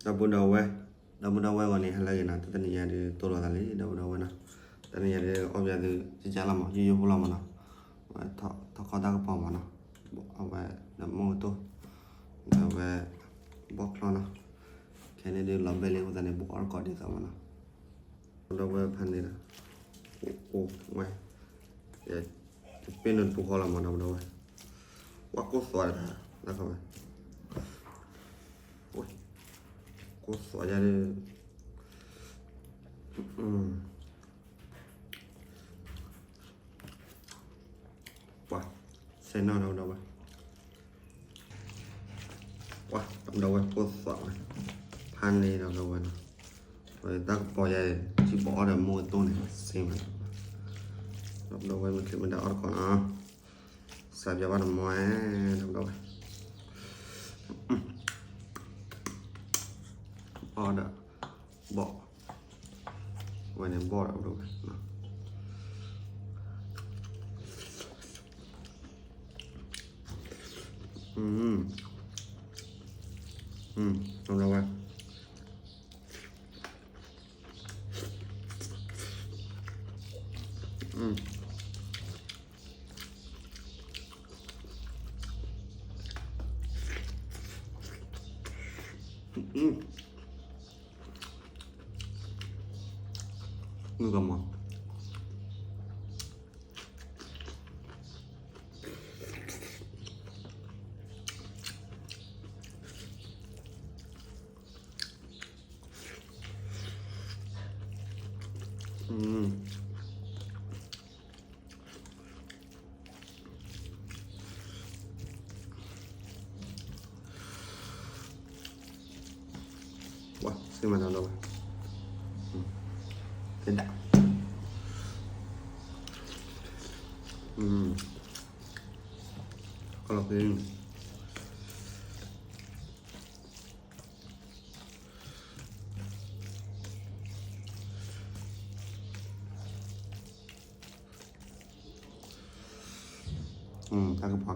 ဒီပုၢ်ဒီဝဲၢ်, ဒီပုၢ်ဒီဝဲၢ်ဂီၤန့ၣ် ဟါလၢအဂ့ၤနီၤ, တနံၤညါဒုးတိၢ်လိာ်သးလံ ဒီပုၢ်ဒီဝဲၢ်နီၤ, တနံၤညါဒုးအီၣ်ဘၣ်သု ကကၢ်လီၤမး ယိယိဖိလီၤမးနီၤ, ဝဲထီၣ်ခီတၢ်ကပီၤမးနီၤ, အဝဲဒီးမိၢ်ကတိၢ်, ဒီးဝဲ ဘီၣ်ချီနီၤ, ခဲန့ၣ်ဒုးလီၤဘဲလံအဃိသတးန့ၣ် ပအီၣ်တကိးဒ်သိးမးနီၤ, ဒီပုၢ်ဒီဝဲၢ်ဖးန့ၣ်ဒီး အိၣ်ဝဲ ယပ့ၢ်နုာ်တပူၤဃီလီၤမး ဒီပုၢ်ဒီဝဲၢ်, ဝဲကိၢ်သွးတခါ, ကိၢ်သွးယၤဒုး, ပှၤ ဆဲးနီၣ်ဒီပုၢ်ဒီဝဲၢ်, ပှၤ ဒီပုၢ်ဒီဝဲၢ်ကိၢ်သွးဝဲ, ဖးန့ၣ်ဒီပုၢ်ဒီဝဲၢ်နီၤ, တၢ်ကပီၤယၤ ထံပအီၣ်ဒီးမိၢ်ကတိၢ်န့ၣ် စ့မး, ဒီပုၢ်ဒီဝဲၢ်မ့ၢ်ချ့မ့ၢ်ဒၣ်အီၣ်တကိးနီၤ, စးပၠးဘၣ်တမီၤ, ဒီပုၢ်ဒီဝဲၢ် အီၣ်ဒီး ဘီၣ်, ဝဲန့ၣ်ဘီၣ်ဒီး ဒီပုၢ်ဒီဝဲၢ်, ဒီပုၢ်ဒီဝဲၢ်, မုၢ်ကမီၤ ဝါ စ့မၤတၢ်လီၤဝဲ သ့ဒၣ် ကလီၤဖဲ တၢ်ကပီၤကဲဒၣ်ဝဲကွံာ် ဟးပီၤ ဖးန့ၢ်ဒီးဝဲ ဝံထံကၢ် ပှၤ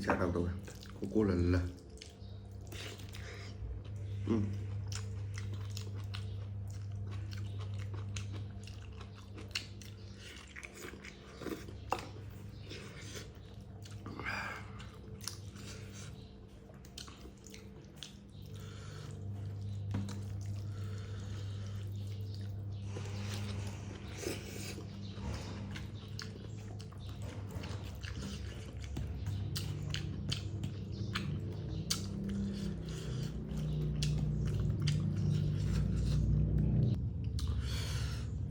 ထံၣ်ဆးဒီးဝဲ ကိၢ်ကိၢ်လၢလၢ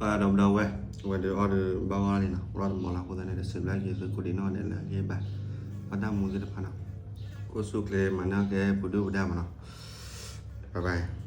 ပှၤဒီပုၢ်ဒီဝဲၢ် အဝဲဒုးအီၣ်ဒုးဘၣ်ဂီၢ်လံနီၤ လီၤတမီၤလၢအဃိသတးန့ၣ် တစံးဘျုးက့ၤသုကိးဒံးနီၣ်ဒဲးလၢအဂ့ၢ်ဘၣ် ပှၤတၢ်မူသ့ၣ်တဖၣ်နီၤ ကိးဆူၣ်ချ့မၤနၢၤက့ၤပဒုၣ်ပဒါမးနီၤ ဘၣ်ဘၣ်.